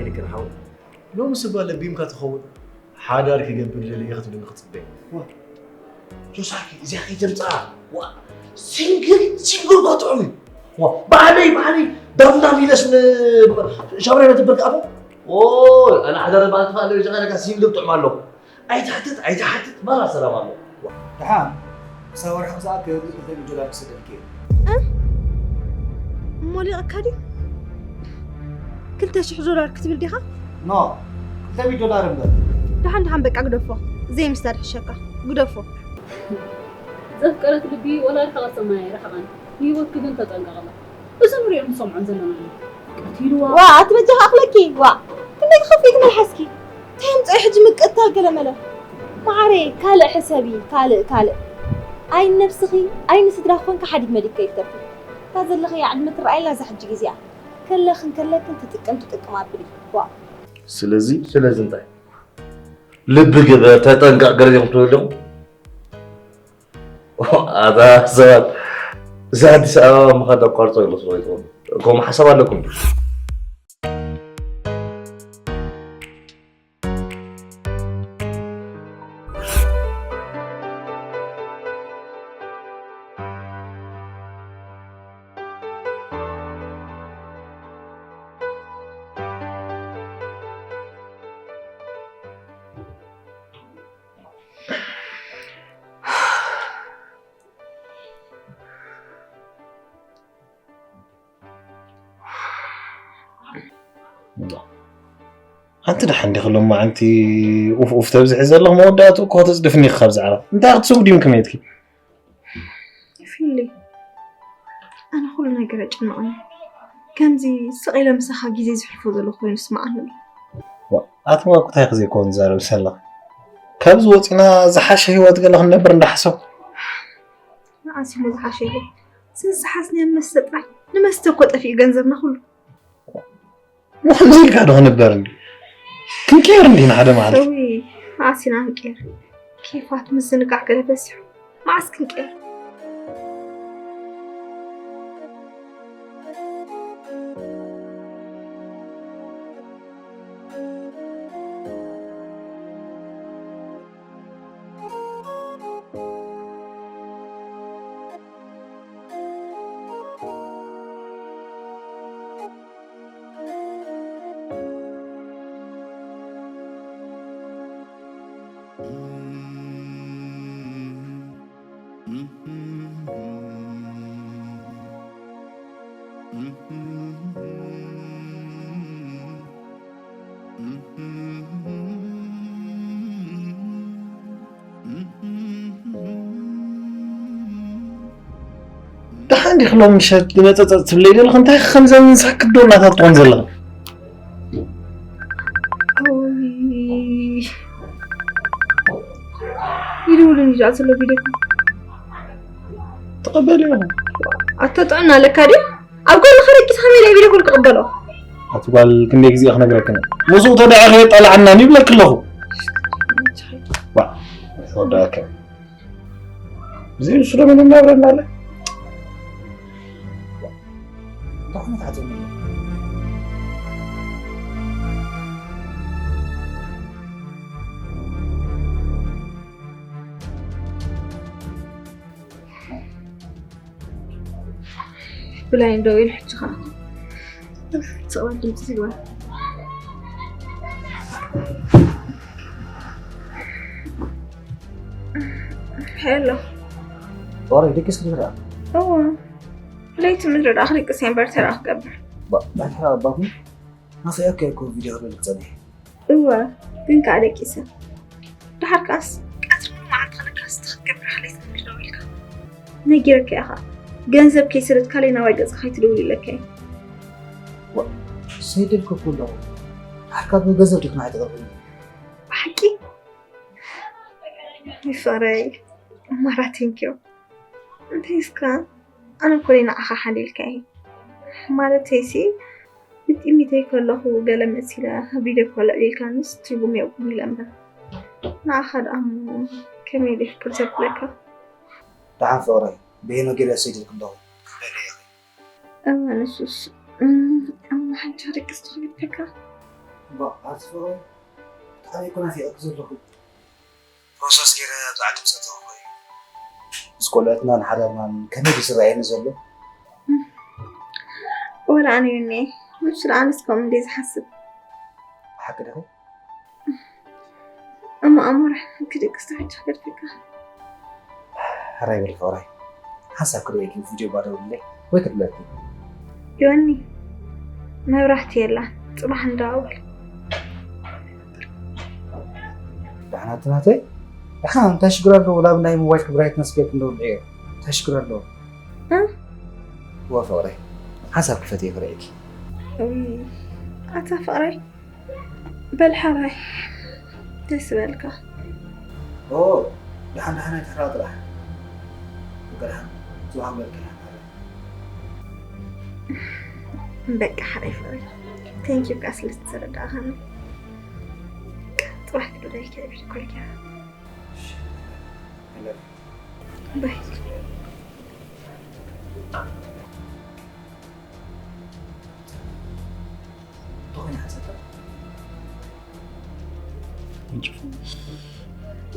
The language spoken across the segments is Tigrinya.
ይቅር ሓው፣ ሎምስ እባ ለቢምካ ትኸውን። ሓዳር ክገብር ደልየ ክትብለኒ ክጽበ። ዋ፣ ጆሳኪ፣ እዚኣ ከይተምጽኣ። ዋ፣ ሲንግል፣ ሲንግል እኳ ጥዑም እዩ። ዋ፣ ባዕለይ፣ ባዕለይ፣ ዳምዳም ኢለስ ን-፣ ሻብራይ ነትብር ከኣበ። ኦ፣ ኣነ ሓዳር ባንክ ኣለዎ፣ እዚ ኸለካ ሲንግል ጥዑም ኣሎ። ኣይትሓትት፣ ኣይትሓትት፣ ማራ ሰላም ኣሎ። ደሓን፣ ክሳብ ወርሒ ክሰኣክል ክልተ ሚእቲ ዶላር ክሰደልኪ እየ። እ? እሞ ሊቕካ ድዩ? ክልተ ሽሕ ዶላር ክትብል ዲኻ? ኖ፣ ክልተ ሚእቲ ዶላር እምበር። ደሓን፣ ደሓን፣ በቃ ግደፎ። ዘይምስዳድ ሕሸካ። ግደፎ። ዘፍቀረት ልቢ ወላ ርሕቐት ሰማይ ኣይረሕቐን። ንህይወትኪ ግን ተጠንቀቕላ። እዚ ንሪኦን ንሰምዖን ዘለና እዩ። ቀቲልዋ። ዋ፣ ኣቲ በጃኻ ኣኽለኪ፣ ዋ። ክንደይ ክኸፍልኪ መልሓስኪ? እንታይ ኣምፅኦ ሕጂ ምቅታል ገለመለ? መዓረይ፣ ካልእ ሕሰቢ፣ ካልእ፣ ካልእ። ኣይ ንነብስኺ፣ ኣይ ንስድራ ኮንካ ሓዲግ መዲግካ ይትተርፊ። እታ ዘለኽያ ዕድመ ትረኣየላ እዛ ሕጂ ግዜኣ። ከለኽን ከለክን ትጥቀም ትጥቀም ኣብሊ። ዋ። ስለዚ፣ ስለዚ እንታይ? ልቢ ግበር፣ ተጠንቀቕ፣ ገለ ዲኹም ትብሉ ኣለኹም? ኣታ ሰባት፣ እዛ ኣዲስ ኣበባ ምኻድ ኣቋርጾ ኢሉ ስለ ይኸውን። ከምኡ ሓሳብ ኣለኩም ድዩ? ኣንቲ ደሓን ዲኺ ሎማዓንቲ ኡፍ ኡፍ ተብዝሒ ዘለኺ? መወዳእትኡ እኮ ተጽድፍኒ ኢኺ ካብዚ ዓለም። እንታይ ክትስጉዲ ኢኺ ከመይትኪ? ፊሊ፣ ኣነ ኩሉ ነገር የጨንቐኒ። ከምዚ ስቕ ኢለ ምሳኻ ግዜ ዘሕልፎ ዘለኹ ኮይኑ ይስምዓኒ ኣሎ። ዋ፣ ኣቲ ዋ፣ ኩታይ ክዘይኮን ዝዛረብ ሰላ። ካብዚ ወፂና ዝሓሸ ህይወት ገለ ክንነብር እንዳሓሰብ። ንዓስ እሞ ዝሓሸ ህይወት? ስንስሓስ ናይ መስተ ጥራይ። ንመስተ እኮ ጠፊኡ ገንዘብና ኩሉ። ከምዚ ኢልካ ዶ ክንበር እንዲ? ክንቀየር እንዲና ሓደ መዓልቲ። እውይ፣ መዓስ ኢና ክንቀየር? ኬፋት ምዝንጋዕ ገለ በዚሑ። መዓስ ክንቀየር? ደሓን ዲኺ ሎሚ ምሸት ንመጸጸ ትብለይ ዘለኺ? እንታይ ከም ዘንሳክት ዶ እናታትኾን ዘለኺ? ኦይ። ይደውሉኒ ይዛዕ ዘሎ ቪድዮ ኮል። ተቐበልዮ። ኣታ ጥዕና ኣለካ ድዩ? ኣብ ጎንኻ ደቂስካ ከመይ ኢለ ቪድዮ ኮል ክቕበሎ? ኣቲ ጓል ክንደይ ግዜ ክነግረክን? ምስኡ ተዳዒ ከየጣልዓናን ይብለክ ኣለኹ። ዋ፣ ወዳከ። ብዘይ ንሱ ዶ መን እናብረና ኣለ? እንታይ ዓይነት ሓፂን እዩ? ብላይ እንደው ኢሉ ሕጂ ኸዓ። ስቕ በል ድምፂ ትግበር። ሄሎ። ዋሪ፣ ደቂስኪ ትረኣ? እወ። ለይቲ ምድሪ ደኣ ክደቅስ እየ እምበር ተራ ክገብር። ባ-፣ ባሕሪ ኣባኹም ናፍቀኪ እኮ ቪድዮ ክሪኤልኪ ጸኒሐ። እወ፣ ግን ከኣ ደቂሰ። ደሓር ከኣስ ቀትሪ ሙሉ መዓልቲ ከለካስ እንታይ ክትገብር ሓለይ ትብል ደው ኢልካ? ነጊረካ እየ ከኣ። ገንዘብ ከይሰደድካለይ ናባይ ገጽካ ከይትድውል ኢለካ እየ። ዋ፣ ሰይደልኩ እኮ ኣለኹ። ደሓር ካብ ገንዘብ ዲኹም ኣይትቐርቡኒ? ብሓቂ? ይፍቕረይ፣ ማራ፣ ቴንኪዩ። እንታይ እስካ? ኣነ እኮ ደይ ንዓኻ ሓልየልካ እየ። ማለተይሲ፣ ብጥሚተይ ከለኹ ገለ መሲለ ቪድዮ ኮል ኣዕሊልካንስ ትርጉም የብሉን ኢለ እምበር። ንዓኻ ደኣ እሞ ከመይ ኢለ ፍቅር ዘብለካ? ደሓን ፍቕረይ፣ በየኖ ገለ ሰይድልክ ኣለኹ። በለ ኢኺ። እወ፣ ንሱስ፣ እም፣ እሞ ሓንቲ ደቅስ ትኽልተካ። እባ ኣቲ ፍቕረይ፣ ብጣዕሚ እኮ ናፊቐኪ ዘለኹ። ፕሮሰስ ገይረ ኣብዛ ዓዲ ምሰ ተወኮ እዩ። ምስ ቆልዑትናን ሓዳርናን ከመይ ድዩ ዝረኣየኒ ዘሎ? ወላ ኣነ እውን እየ። ንሱ ደኣ ኣነስ ከምኡ እንድየ ዝሓስብ። ብሓቂ ዲኺ? እሞ ኣሞራ፣ ክድቅስ ተፈትሕ ገድፍካ። ሕራይ በሊ ፍቕረይ። ሓንሳብ ክርእየኪ ቪድዮ ባደውልለይ ወይ ክድውለልኪ? ዮኒ፣ መብራህቲ የላን። ጽባሕ እንዳወል። ደሓና ኣቲ ናተይ? ደሓና፣ እንታይ ሽግር ኣለዎ? ላብ ናይ ሞባይል ክብራይት ነስገክ እንደውልዕ እየ። እንታይ ሽግር ኣለዎ? እ? ዋ ፍቕረይ፣ ሓንሳብ ክፈትየ ክርእየኪ። እይ፣ ኣታ ፍቕረይ፣ በል ሓራይ፣ ደስ በልካ። ኦ፣ ደሓን ደሓን ኣይትሕረቕ ጥራሕ። በቃ ደሓን፣ ጽባሕ በል ደሓን ሓራይ። በቃ ሓራይ ፍቕረይ፣ ቴንኪዩ ብቃ ስለ ዝተረዳእኻኒ። ጽባሕ ክደውለልካ እየ ቪድዮ ኮል ገይረ። እሺ፣ I love you። ባይ። ተኾይና ሓንሳብ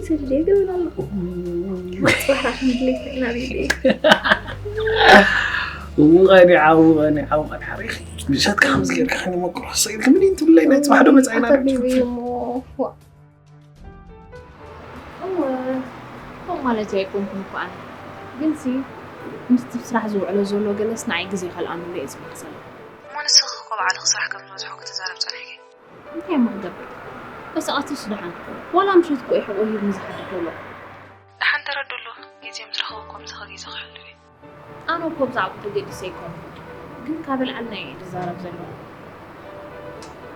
ስለ ይገብር ኣለኹ። ጽባሕ ራሕም ድሌት ናይ ናብ ኢለ። እዋኒ ዓው፣ እዋኒ ዓው፣ እዋኒ ሓሪኺ። ንሻትካ ከምዚ ጌርካ ከኒ መኩሮ ሰይድ ክምን ትብለይ ናይ ጽባሕ ዶ መጻኢና ኣታ ዶ? ቤቢ እሞ፣ ዋ። እወ፣ ከምኡ ማለት ኣይኮንኩን እኮ ኣነ። ግንሲ፣ ምስቲ ስራሕ ዝውዕሎ ዘሎ ገለስ ንዓይ ግዜ ከልኣመሉ እየ ዝመልሰሉ። እሞ ንስኺ እኮ ባዕልኺ ስራሕ ከም ዝበዝሖ ክትዛረብ ጸኒሕኪ። እንታይ እሞ ክገብር? በሰዓቱስ ደሓን፣ ዋላ ምሸት እኮ እዩ ሕቖ ሂብኒ ዝሓድር ዘሎ። ደሓን ተረድእሉ፣ ግዜ ምስ ረኸብኩ ምሳኺ ግዜ ከሕልፍ እየ። ኣነ እኮ ብዛዕባኡ ተገዲሰ ኣይኮንኩን፣ ግን ካብ ኣልዓልና እየ ዝዛረብ ዘለኹ።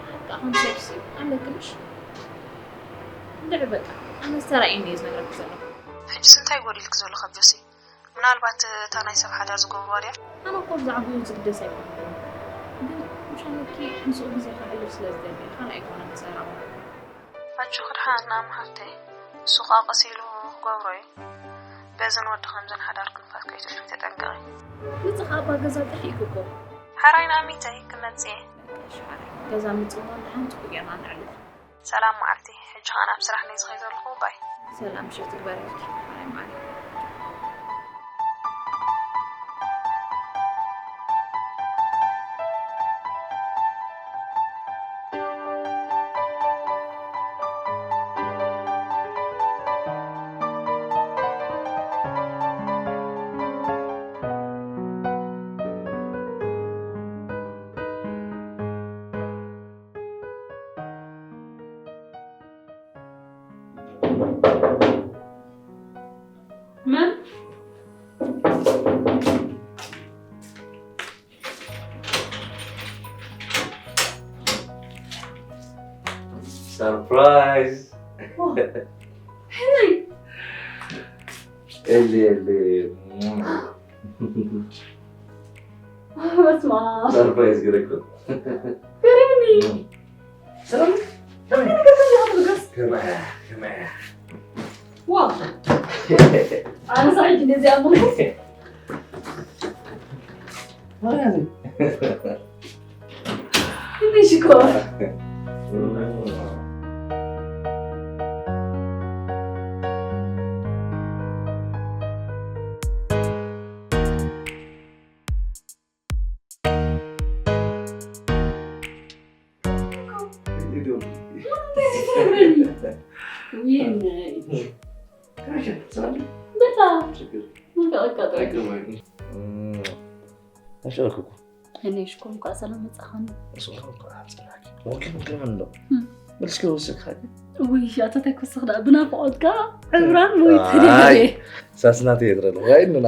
ሓቂ ከም ሰብሲ ኣለኪ ምሽ? እንድዒ በቃ፣ ኣነ ዝተራእየኒ እየ ዝነግረኪ ዘለኹ። ሕጅስ እንታይ ጎዲልኪ ዘሎ ካብ ጆሲ? ምናልባት እታ ናይ ሰብ ሓዳር ዝገብርዋ ድያ? ኣነ እኮ ብዛዕባኡ ዝግደስ ኣይኮንኩን፣ ግን ምሻለኪ ምስኡ ግዜ ከሕልፍ ስለ ዝደሊ ካልእ ኣይኮነን ክዛረቦ። ኣጆኺ ደሓን ናም ሓፍተይ፣ ንሱ ኸኣ ቀስ ኢሉ ክገብሮ እዩ። በዝን ወዲ ከምዝን ሓዳር ክንፋት ከይትእትዊ ተጠንቀቒ። ምጽእ ኸኣ እባ ገዛ ጥሒእኪ እኮ። ሓራይ ንኣሚተይ ክመጽእ እየ። እሺ ሓራይ፣ ገዛ ምጽእ እሞ ደሓን ትኩእ ጌርና ነዕልል። ሰላም መዓልቲ፣ ሕጂ ኸኣ ናብ ስራሕ ነይ ዝኸይ ዘለኹ ባይ። ሰላም ምሸት ይግበረልኪ ሓራይ መዓረይ። መን? ሰርፕራይዝ። ሄይ! ኤሊ፣ ኤሊ። በስመ ኣብ። ሰርፕራይዝ ገረኩ። ገረኒ። ሰላም። ከመይ ነገር ከመይ ኣትልገስ? ከመይ፣ ከመይ። ዋው። ኣነ ሳይድ እንደዚህ ኣምሩ። ማርያም። ክንደይ ሽኮር። ኣፍቀርኩ እኮ። እኔ ሽኮር እንኳን ሰላም መጻኻኒ። እሱ እንኳን ሰላም መጻኻኒ። ወኪል ምክር ምን ነው? እም። መልስ ከወሰድካ ግን? ውይ፣ ኣታ ተኩስኽ ደኣ ብናፍቖትካ ዕብራን ወይ ኣይ፣ ተደጋገ። ሳስናት እየ ትረሎ። ወይ እንና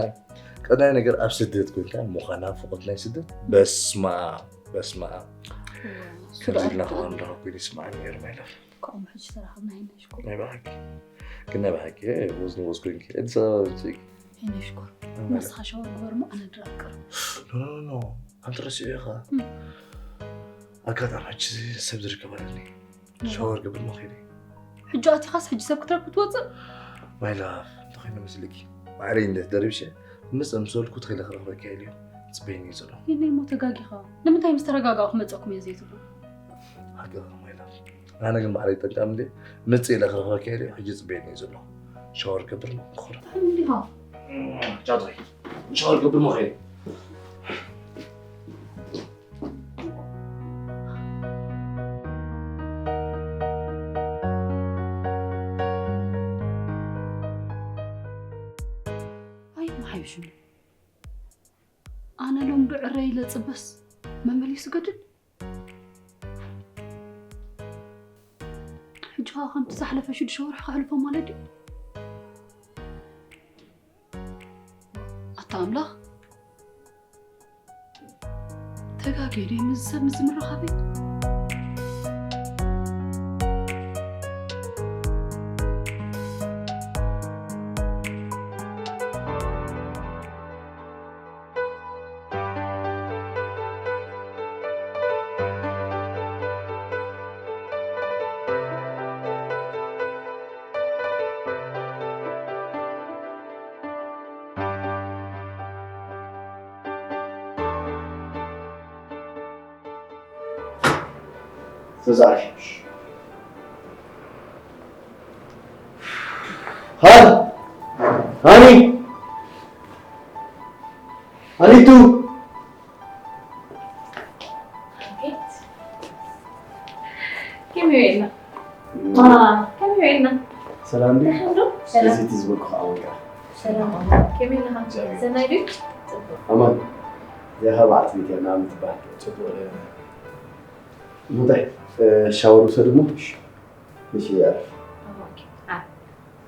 ቀዳይ ነገር ኣብ ስደት ኮይንካ ምዃና ፍቕት ናይ ስደት። በስመ ኣብ፣ በስመ ኣብ። እሱ ከምዚ ደኣ ኢልና ትኽእል። ከማን ደሃ ኮይኑ ይስማዓኒ ነይሩ፣ my love። ከምኡ ሕጂ ተራኸብና ኢና ሽኮር። ናይ ብሓቂ። ግን ናይ ብሓቂ፣ ወዝኒ ወዝ ኮይንኪ። ኣዲስ ኣበባ ብትይ። እኔ ሽኮር፣ ማለት? ንስኻ ሻወር ግበር እሞ ኣነ ድራር ቅር። ኖ፣ ኖ፣ ኖ፣ ኖ። ኣንተ ረሲዑ ኢኻ። እም። ኣጋጣሚ ሕጂ ሰብ ዝርከብ ኣለኒ። እም። ሻወር ግበር እሞ ኸይደ። ሕጂ ኣቲኻስ ሕጂ ሰብ ክትረክብ ትወፅእ? My love፣ እንታይ ኮይኑ መስልኪ? ማዕረይ እንዴት ደሪብሽ? ምስ ኣምሰልኩ ተኺለ ክረኽበኪ ኢሉ እዩ። ጽበይኒ እዩ ዘሎ። የለይ እሞ ተጋጊኻ። ንምንታይ ምስ ተረጋጋእኩ ክመጸኩም እየ ዘይትብሉ? ሓቂ ኢኻ፣ my love። ኣነ ግን ባዕለይ ጠንቃም እንዴ ምጽእ ኢለ ክረኽበካ ኢለ ሕጂ ጽበየኒ እዩ ዘለኹ። ሻወር ክገብር እሞ ክኾር። እንዲኻ? ጫቶይ፣ ሻወር ክገብር እሞ ኸይደ። ኣይ፣ መሓይሽኒ። ኣነ ሎም ብዕረ ኢለ ጽበስ መመሊሱ ገድል። ሕጂ ኸኣ ከምቲ ዝሓለፈ ሽዱሽተ ወርሒ ከሕልፎ ማለት ድዩ? ኣታ ኣምላኽ፣ ተጋግየ ድየ ምስዚ ሰብ ምስዚ ምርኻበይ? ተዛሪሽ። ሃን! ሃኒ! ሃኒቱ! ከመይ ውዒልና? ከመይ ውዒልና? ሰላም ድዩ? ደሓን ዶ? ሰላም። እዚ እቲ ዝበልኩ ከዓ ወቂዓ። ሰላም። ከመይ ኣለኻ? ሰናይ ድዩ? ኣማን። እዚኣ ከዓ በዓልቲ ቤት እያ፣ ናኣምን ትበሃል። ጽቡቕ። እንታይ? እ፣ ሻወር ውሰድ እሞ። እሺ። እሺ፣ ይኣርፍ። ኦኬ። አ።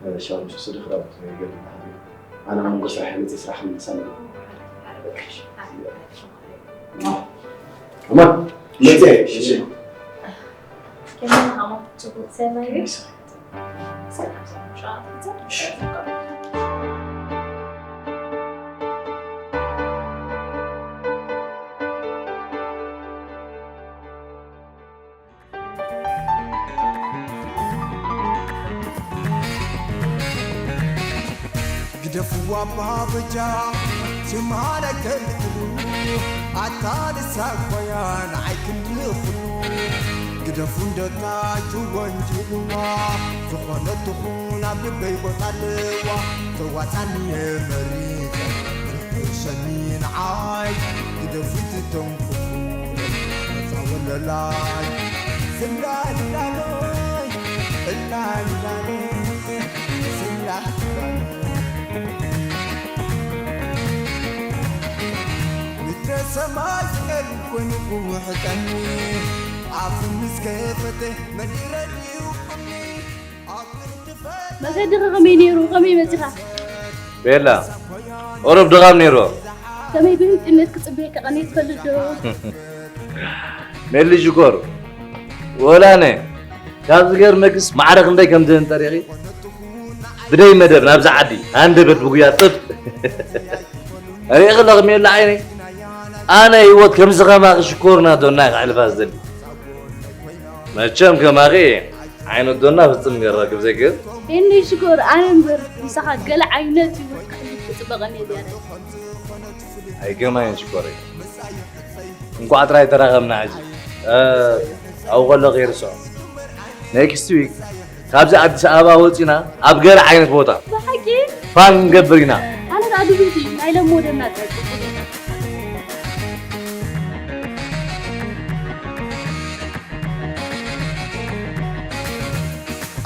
እ፣ ሻወር ምስ ወሰደ ክዳውንቱ ይገድል ባህሪ። ኣነ ኣብ መንጎ ስራሕ መፅእ ስራሕ ምንሳለ። እሺ። ኣማን፣ መፅእ። እሺ። ከመይ ኢኻ? ጽቡቕ። ሰናይ ድዩ? ሰላም፣ ሰላም። ግደፍዋ ኣባ በጃ ትማል ኣይተልዕሉ ኣታ ንሳ እኳያ ንዓይ ክንዲ ኩሉ ግደፉ እንደታ ትወንጅልዋ ዝኾነ ትኹን ኣብ ልበይ ቦታ ኣለዋ ተዋሳኒ መሪጸ ርሰኒ ንዓይ ግደፉ ትተንኩፉ ነፃ ወለላይ ስላልላሎይ እላልላሎይ ምድረ ሰማይ ዝቀል ኮይኑ ክውሕጠኒ ኣፉ ምስ ከፈተ መዲረኒ ይውቅኒ ኣብ ክልትፈ መገድኻ ከመይ ነይሩ? ከመይ መጺኻ? ቤላ፣ ቁሩብ ድኻም ነይርዎ። ከመይ ብህንጥነት ክጽበየካ ቀንየ ትፈልጥ ዶ? ሜሊ ሽኮር፣ ወላ ኣነ ካብ ዝገርመክስ ማዕረ ክንደይ ከም ዝህንጠር ኢኺ። ብደይ መደብ ናብዚ ዓዲ ሃንደበት ብጉያ ጥብ። ርኢኺ ኣለኺ ሜላ ዓይነይ? ኣነ ህይወት ከምዚ ከማኺ ሽኮርና ዶና እየ ከሕልፋ ዝደሊ። መቸም ከማኺ ዓይነት ዶና ፍጽም ገረክብ ዘይክእል። ሄኒ ሽኮር፣ ኣነ እምበር ምሳኻ ገለ ዓይነት ህይወት ከሕልፍ ክጽበቐኒ እየ ዝያዳ። ኣይገርማይን ሽኮረይ። እንኳዕ ጥራይ ተራኸብና ሕጂ። እ፣ ኣብኡ ከለኹ ይርስዖ። ኔክስት ዊክ ካብዚ ኣዲስ ኣበባ ወጺና ኣብ ገለ ዓይነት ቦታ ብሓቂ? ፋን ክንገብር ኢና። ኣነ ከኣ ድሩት እዩ፣ ናይ ሎሚ ወደና ጥራይ ጽቡቕ እዩ።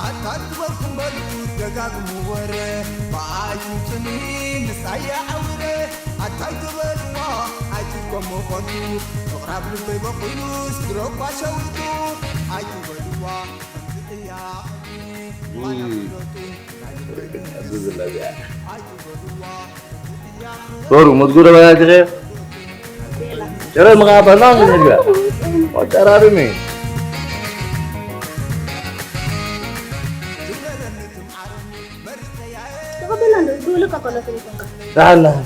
ኣታ ዝበልኩም በሉ ደጋግሙ ወረ ብኣይ ትምጹኒ ምሳይ ኣውረ ኣታይ ዝበልዋ ኣይትድከሙ ኾኑ ፍቕራብ ልበይ በቑሉስ ድሮኳ ሸዊቱ ኣይትበልዋ ከምዚ እያ ሶሩ መዝጉ ተበላሽኸ ጭረ ምኻባና ንግዳ ወቀራርሚ ተቐበልና እንዶ ዝውልካ ከሎ ተሪፎንካ ደሓን ደሓን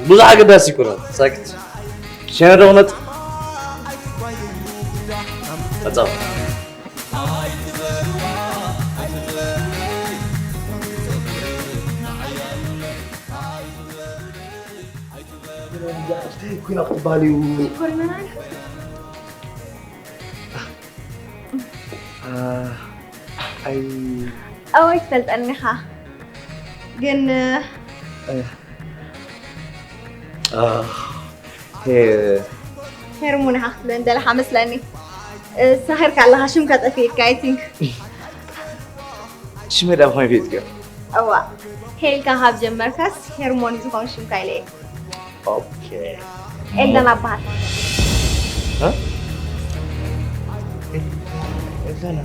ብዙሕ ኣገዳሲ ይኮነ ሳክት ሸነ ደቕነጥ ኣጻው ኩና ክትበሃል እዩ ኣይ ኣወይ ትፈልጠኒ ኢኻ ግን ሄርሞን ኢኻ ክትብለኒ ደለኻ መስለኒ። ሳኺርካ ኣለኻ ሽምካ ጠፊእካ I think። ሽመይ ዳ ብኸመይ ፈሊጥክዮ? እዋ ሄልካ ካብ ጀመርካስ ሄርሞን እዩ ዝኾን ሽምካ ኢለ እየ። ኦኬ። ኤልዳና እበሃል። እ? ኤልዳና?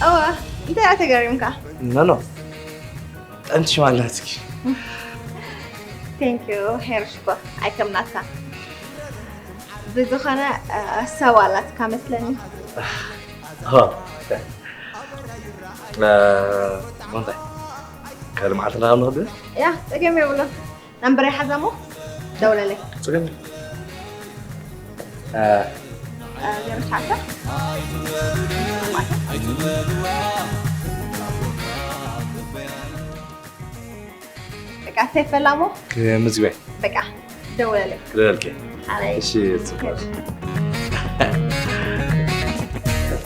እዋ እንታይ ደኣ ተገሪምካ? ኖ ኖ። ጥዕምቲ ሽም ኣላትኪ። Thank you ሄርሽኮ ኣይከምናካ። ብዝኾነ ሰብ ኣላትካ መስለኒ። ሆ። እንታይ? ካልእ መዓልቲ ናብ ንኽድ? ያ ጸገም የብሉን። ናምበረይ ሓዛ እሞ ደውለለይ። ጸገም። ዜሮ ትሽዓተ በቃ ሴፍ በላ እሞ ክምዝግበ በቃ ደውለለይ። ክደልከ። ሓራይ እሺ ጽቡቅ።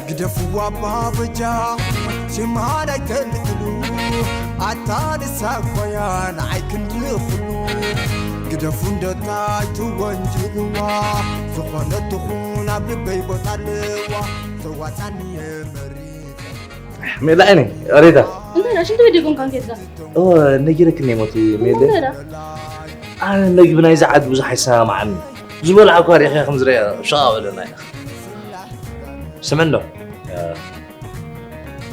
ግደፍዋ ባበጃ ሽማን ኣይተልትሉ ኣታ ንሳ ኮያ ንዓይ ክንዲ ኩሉ ግደፉ እንደታ ኣይትወንጅልዋ ዝኾነ ትኹን ኣብ ልበይ ቦታ ኣለዋ ዘዋፃኒ የመሪፀ ሜላ እኔ ሬታ እንታይ ዳ ሽንት ቤት ደጎንካ እንኬትዳ ኦ ነጊረክኒ ሞቲ ሜለ እንታይ ዳ ኣነ ምግቢ ናይዚ ዓዲ ብዙሕ ኣይሰማማዓኒ ዝበልዓ እኳ ሪእኻ ከም ዝረአ ሸቓ በለና ኢና ስምዕ እንዶ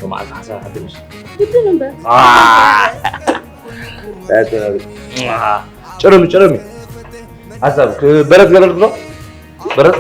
ብመዓልቲ ሓሳብ ሓድሽ ግድን እምበር ጭረሚ ጭረሚ ሓሳብ በረት ገለልኩ ዶ በረት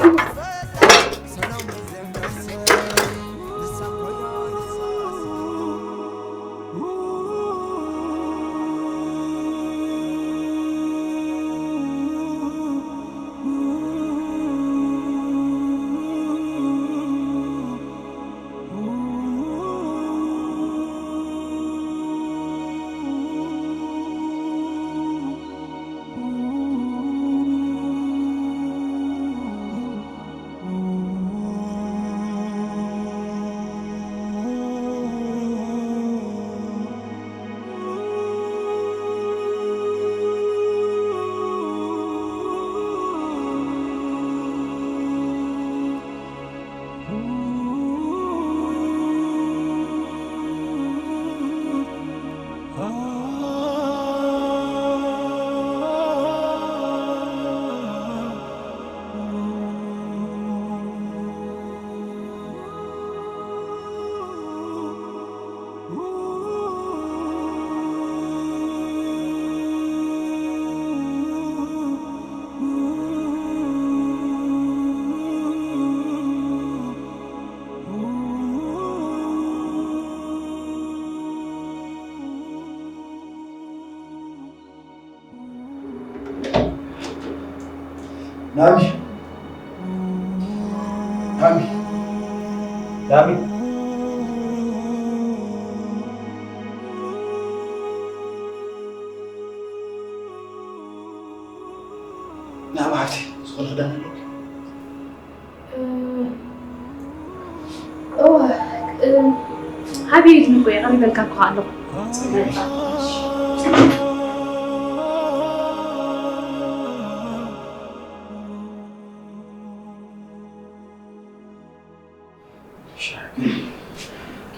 ናሚ ናሚ ናሚ ናሚ ሃብቲ ዝኾነ ክዳን ኣለኩ እወ፣ ሓቢሪትኒ እኮ እየ፣ ቀሪበልካ እኮ ኣለኹ።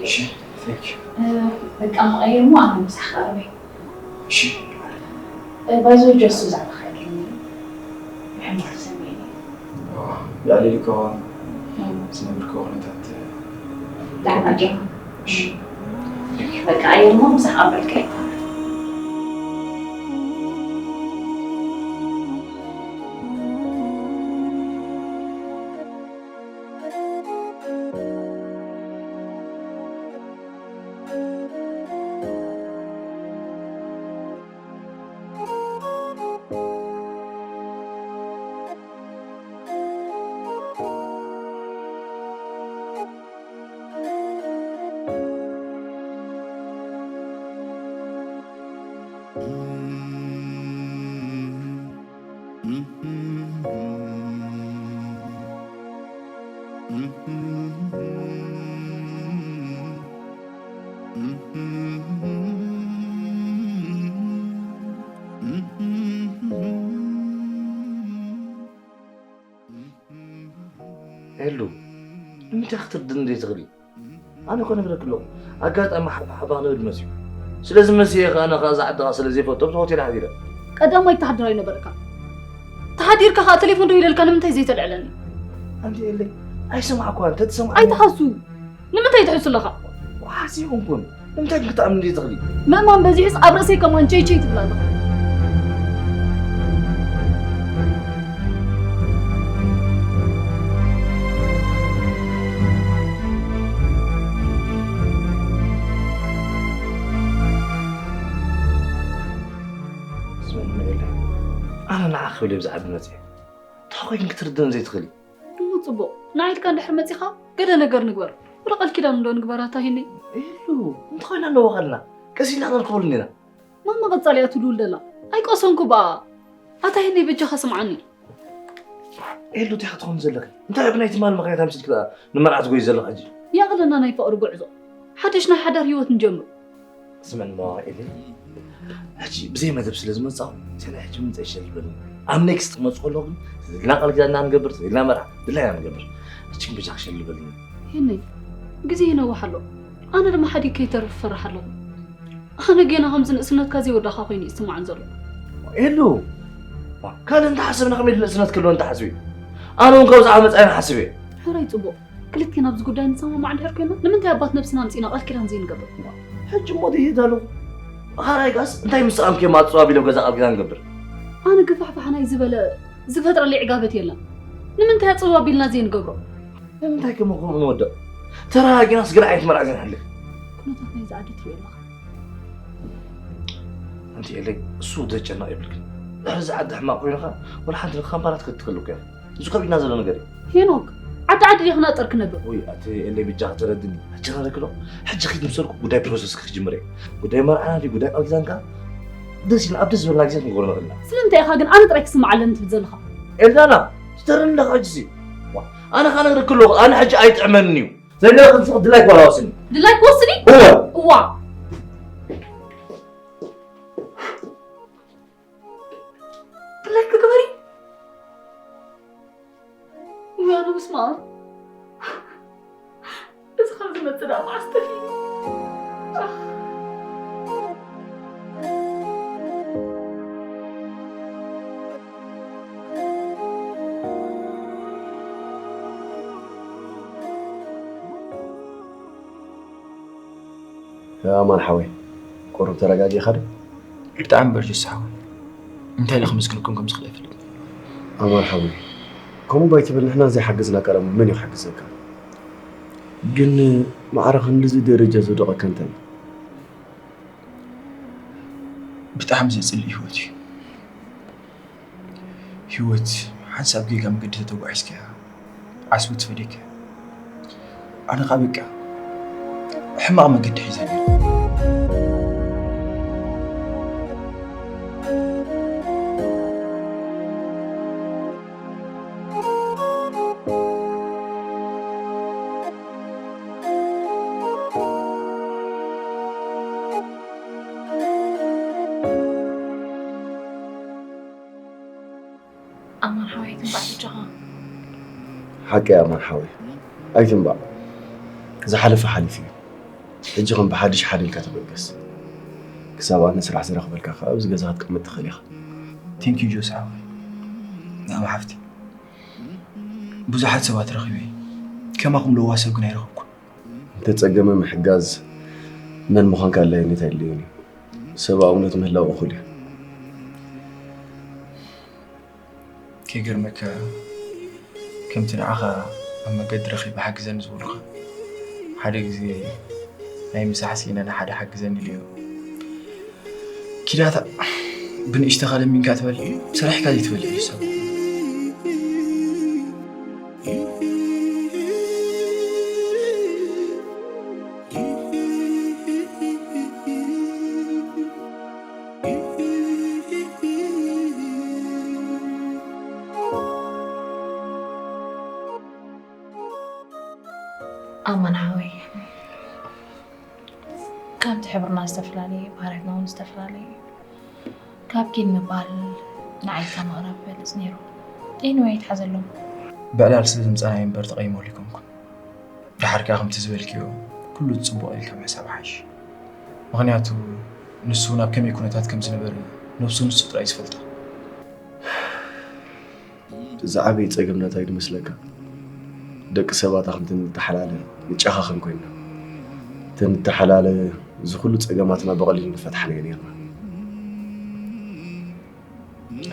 እሺ፣ thank you። በቃ መቐየር እሞ ኣነ ምሳሕ ክቐርበይ። እሺ። ባይዞ ጀሱ ብዛዕባ ከድልኒ ብሕማም ተሰሚዕኒ። ያሌሊኮ ዝነብርኮ ኩነታት ዳዕና ጀ በቃ ኣየር እሞ ምሳሕ ቀበልካ ይባል። ሄሉ፣ ንምንታይ ክትርድኒ ዘይትኽእሊ? ኣነ እኮ ነግረክ ኣለኹ። ኣጋጣሚ ሓባ ሓባ ክንብል መሲሉ። ስለዚ መሲየ ከኣ ኣነ ከኣ እዛ ዓዲ ከኣ ስለ ዘይፈቶ ኣብቲ ሆቴል ሓዲረ። ቀዳማይ ተሓድር ኣይነበርካ። ተሓዲርካ ከኣ ቴሌፎን ደው ኢለልካ ንምንታይ ዘይተልዕለኒ? ኣንቲ ኤለይ፣ ኣይሰማዕኳን፣ እንተትሰምዓኒ ኣይትሃሱ። ንምንታይ ትሕሱ ኣለኻ? ዋሓስ ይኹንኩን። ንምንታይ ግን ክትኣምኒ ዘይትኽእሊ? ምእማን በዚሑስ ኣብ ርእሰይ ከማን ቸይ ቸይ ትብል ኣለኻ። ስምዕኒ ኤለ፣ ኣነ ንዓኺ ክብል እየ ብዛዕባ መፅየ። እንታይ ኮይን ክትርድእን ዘይትኽእሊ? እሞ ጽቡቕ፣ ንዓ ኢልካ እንድሕር መጺኻ፣ ገለ ነገር ንግበር። ወላ ቃል ኪዳን እንዶ ንግበራ እታ ሄኒ። ኢሉ፣ እንተኾይና ኣለዎ ኸልና፣ ቀስ ኢልና ክንርከበሉ እንዲና። ማማ ቀጻሊ እያ ትልውል ደላ። ኣይቀሰንኩ በኣ። ኣታ ሄኒ በጃኻ ስምዓኒ። ኢሉ፣ እንታይ ክትኾን ዘለኺ? እንታይ ብናይ ትማል ምኽንያት ኣምሲልኪ ደኣ ንመርዓ ትጎይ ዘለኺ ሕጂ? የቕለና ናይ ፍቕሪ ጉዕዞ። ሓድሽ ናይ ሓዳር ህይወት ንጀምር። ስምዕኒ መዋኢለይ፣ ሕጂ ብዘይ መደብ ስለ ዝመጻኹ፣ ሰናይ ሕጂ ምምጻእ ይሸልበኒ። ኣብ ኔክስት ክመጽእ ከለኹ ግን፣ ተዘይልና ቃል ኪዳንና ንገብር፣ ተዘይልና መርዓ፣ ድላይና ንገብር። ሕጂ ግን በጃኺ ሸልበኒ። ሄነይ፣ ግዜ ይነውሕ ኣሎ። ኣነ ድማ ሓዲግ ከይተርፍ እፈርሕ ኣለኹ። ኣነ ጌና ከምዚ ንእስነትካ ዘይወዳእካ ኮይኑ እዩ ዝስምዓኒ ዘሎ። ኤሉ፣ ዋ፣ ካልእ እንተሓሰብና ከመይ ኢሉ ንእስነት ክህልወኒ ትሓስቢ? ኣነ እውን ካብዚ ዓመት ኣይንሓስብ እየ። ሕራይ ጽቡቕ። ክልቴና ኣብዚ ጉዳይ ንሰማማዕ እንድሕር ኮይና፣ ንምንታይ ኣባት ነብስና ኣምጺእና ቃል ኪዳን ዘይንገብር? ሕጂ እሞ ድሂድ ኣለኹ። ኻራይ ጋስ እንታይ ምስ ሰኣምኪ እየ ማጽዋ ቢለ ገዛ ቃል ኪዳን ንገብር? ኣነ ገፋሕፋሕ ናይ ዝበለ ዝፈጥረለይ ዕጋበት የለን። ንምንታይ ኣጽዋ ቢልና ዘይንገብሮ? ንምንታይ ከ ከምኡ ንወድቕ? ተረጋጊናስ ገለ ዓይነት መርዓ ዘይንሕልፍ? ኩነታት ናይዚ ዓዲ ትሪኦ ኣለኻ። ኣንቲ ኤለይ፣ እሱ ዘጨንቕ የብልክን። ድሕሪ እዚ ዓዲ ሕማቕ ኮይኑኻ፣ ወላ ሓንቲ ንካምፓላ ክትከድ ትኽእል እኮ ኢኻ። እዚ ከቢድና ዘሎ ነገር እዩ። ሄኖክ፣ ዓዲ ዓዲ ዲኻ ናጠር ክነብር? ውይ፣ ኣቲ ኤለይ፣ ብጃኻ ተረድኒ። ሕጂ ኸለክሎ፣ ሕጂ ኺድ ምሰልኩ ጉዳይ ፕሮሰስ ክጅምር እየ። ጉዳይ መርዓና ድዩ፣ ጉዳይ ቃል ኪዳንካ? ደስ ኢልና፣ ኣብ ደስ ዝበለና ግዜ ክንገብሮ ንኽእል ኢና። ስለምንታይ ኢኻ ግን ኣነ ጥራይ ክስማዕ ኣለኒ ትብል ዘለኻ? ኤልዳና፣ ትተርኒ ኣለኻ ሕጂሲ? ዋ፣ ኣነ ኸኣ ነግረኪ ኣለኹ፣ ኣነ ሕጂ ኣይጥዕመንን እዩ። ዘለ ክንስኽ ድላይ ጓል ኣዋስኒ። ድላይ ክወስን እዩ? እወ። እዋ። ድላይ ክግበር እዩ? ውይ፣ ኣነ በስመ ኣብ። እዚ ከም ዝመጽእ ደኣ መዓስ ተሪፉ? ኣማን ሓወይ፣ ቁሩብ ተረጋጊእኻ ዶ? ብጣዕሚ በርጅስ ሓወይ። እንታይ ኢለ ክምስግነኩም ከም ዝኽእል ኣይፈልጥን። ኣማን ሓወይ፣ ከምኡ ባይትብል ንሕና ዘይሓገዝና ቀረሙ መን እዩ ክሕግዘካ? ግን ማዕረ ክንድዚ ደረጃ ዘውደቐካ እንታይ እዩ? ብጣዕሚ ዘጽልእ ህይወት እዩ። ህይወት ሓንሳብ ጌጋ መገዲ ተተጓዒዝካያ ዓስቢ ትፈድየካ። ኣነ ኸኣ በቃ ሕማቕ መገዲ ሒዘ ነይረ። ኣማን ሓወይ ኣይትንባዕ በጃኻ። ሓቂ ኣማን ሓወይ ኣይትንባዕ። ዝሓለፈ ሓሊፉ እዩ። ሕጂ ከም ብሓድሽ ሓሊልካ ተበገስ። ክሳብ ኣነ ስራሕ ዝረኽበልካ ከኣ ኣብዚ ገዛ ክትቅመጥ ትኽእል ኢኻ። ቴንኪዩ ጆስ ሓወይ። ንኣም ሓፍቲ ብዙሓት ሰባት ረኺበ። ከማኹም ለዋህ ሰብ ግን ኣይረኸብኩን። እንተጸገመ ምሕጋዝ መን ምዃንካ ኣድላይነት ኣየድልዮን እዩ። ሰብኣውነት ምህላው እኹል እዩ። ከይገርመካ ከምቲ ንዓኻ ኣብ መገዲ ረኺበ ሓግዘኒ ዝበሉኻ ሓደ ግዜ ናይ ምሳሕ ስኢነ ንሓደ ሓግዘኒ ኢለዮ። ኪዳታ ብንእሽተኻ ለሚንካ ትበልዕ እዩ፣ ሰሪሕካ ዘይትበልዕ እዩ ሰብ። ኣማን ሓወይ፣ ከምቲ ሕብርና ዝተፈላለየ፣ ባህርያትና እውን ዝተፈላለየ እዩ። ካብ ኪድ ምባል ንዓይ ካብ ምቕራብ ይበልጽ ነይሩ። ኤኒወይ፣ ኣይትሓዘሎም። ብዕላል ስለ ዝምጻናዮ እምበር ተቐይመሉ ኣይኮንኩን። ደሓር ከኣ ከምቲ ዝበልክዮ ኩሉ ጽቡቕ ኢልካ ምሕሳብ ይሓይሽ። ምኽንያቱ ንሱ ናብ ከመይ ኩነታት ከም ዝነበረ ነብሱ ንሱ ጥራይ እዩ ዝፈልጣ። እዚ ዓብዪ ጸገም ናታይ ድመስለካ? ደቂ ሰባት ኣኽምቲ ንተሓላለ ንጨኻኸን ኮይንና። ተንተሓላለ እዚ ኩሉ ጸገማትና ብቐሊል ንፈትሓናዮ ነርና።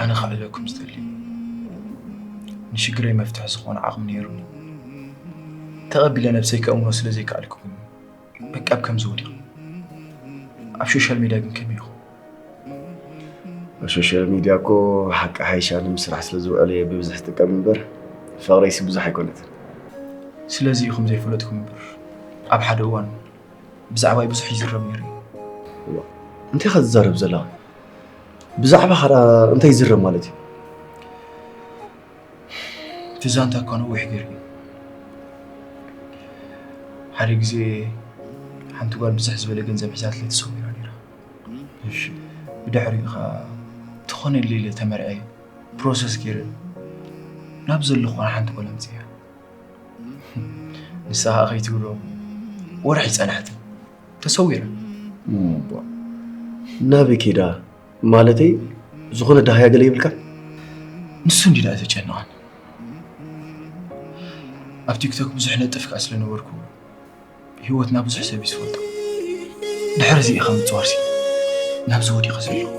ኣነ ከዕልለኩም ዝደሊ ንሽግረይ መፍትሒ ዝኾነ ዓቕሚ ነይሩኒ ተቐቢለ ነብሰይ ከእምኖ ስለ ዘይከኣልኩ ግን በቃ ኣብ ከምዚ ወዲቕ ኣብ ሶሻል ሚድያ ግን ከመይ ኢኹም ኣብ ሶሻል ሚድያ እኮ ሓቂ ሓይሻ ንምስራሕ ስለ ዝውዕል እየ ብብዝሒ ዝጥቀም እምበር ፍቕረይሲ ብዙሕ ኣይኮነትን። ስለዚ ኢኹም ዘይፈለጥኩም እምበር ኣብ ሓደ እዋን ብዛዕባይ ብዙሕ ይዝረብ ነይሩ እዩ። እንታይ ኢኻ ዝዛረብ ዘለኻ? ብዛዕባ ኻዳ እንታይ ይዝረብ ማለት እዩ? እቲ ዛንታ እኳ ነዊሕ ገይሩ እዩ። ሓደ ግዜ ሓንቲ ጓል ብዝሕ ዝበለ ገንዘብ ሒዛትለይ ተሰዊራ ነይራ። ብድሕሪኡ ኸዓ ትኾነለይ ኢለ ተመርዕየ ፕሮሰስ ገይረ ናብ ዘለኹዋ ሓንቲ ጓል ኣምፅያ። ንሳ ኸዓ ከይትብሎ ወርሒ ይፀናሕትን ተሰዊራ። ናበይ ከይዳ? ማለተይ ዝኾነ ዳህያ ገለ ይብልካ? ንሱ እንዲ ደኣ ዘጨነቐን። ኣብ ቲክቶክ ብዙሕ ነጥፍ ከኣ ስለ ነበርኩ ህይወትና ብዙሕ ሰብ እዩ ዝፈልጦ። ድሕሪ እዚ ኢኻ ምፅዋርሲ ናብዚ ወዲቐ ዘለኹ።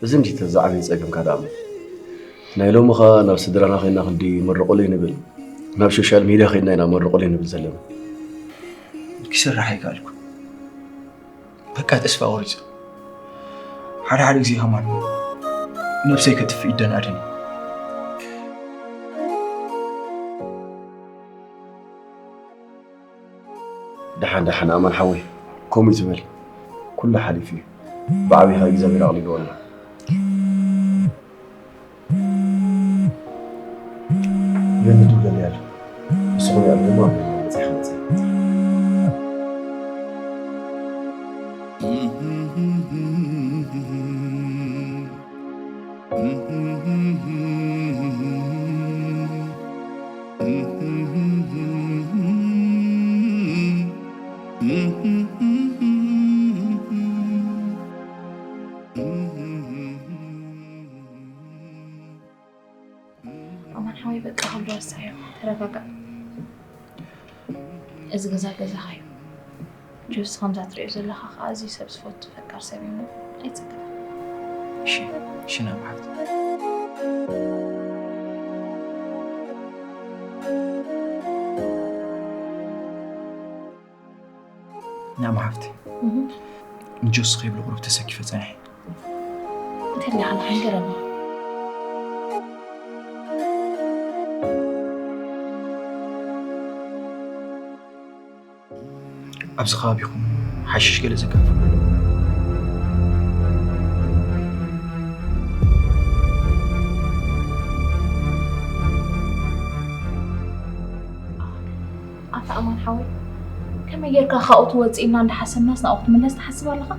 እዚ እንዲ ተዛዕበየ ጸገምካ ደኣ እሞ ናይ ሎሚ ኸ ናብ ስድራና ኸይና ክንዲ መርቑለይ ንብል ናብ ሶሻል ሚድያ ኸይና ኢና መርቑለይ ንብል ዘለና። ክሰርሕ ኣይከኣልኩ በቃ ተስፋ ቆሪጸ ሓደ ሓደ ግዜ ከማን ነብሰይ ከጥፍእ ይደናደን። ደሓን ደሓን ኣማን ሓወይ ከምኡ ትበል ኩሉ ሓሊፉ እዩ ብዓቢኻ እግዚኣብሔር ኣቕሊልዎ ኣሎ ገንዱ ገለ ያለ ንስኹም ያለ ድማ መፅሕ መፅሕ ኣማን ሓወይ በቃ ኩሉ ረሳዮ ተረጋጋእ እዚ ገዛ ገዛኻ እዩ ጆስ ከምዛ ትሪኦ ዘለኻ ከዓ ኣዝዩ ሰብ ዝፈቱ ፈቃር ሰብ እዩ እሞ ኣይፀገምን እሺ እሺ ናብሓፍት ናብሓፍት ንጆስ ከይብሉ ቁሩብ ተሰኪፈ ፀኒሐ እንተሊኻ ንሓንገረኒ ኣብዚ ከባቢኹም ሓሽሽ ገለ ዘካፍሉ ኣታ ኣማን ሓወይ ከመይ ጌርካ ካብኡ ትወፅእ ኢልና እንዳሓሰብናስ ናብኡ ክትምለስ ትሓስብ ኣለኻ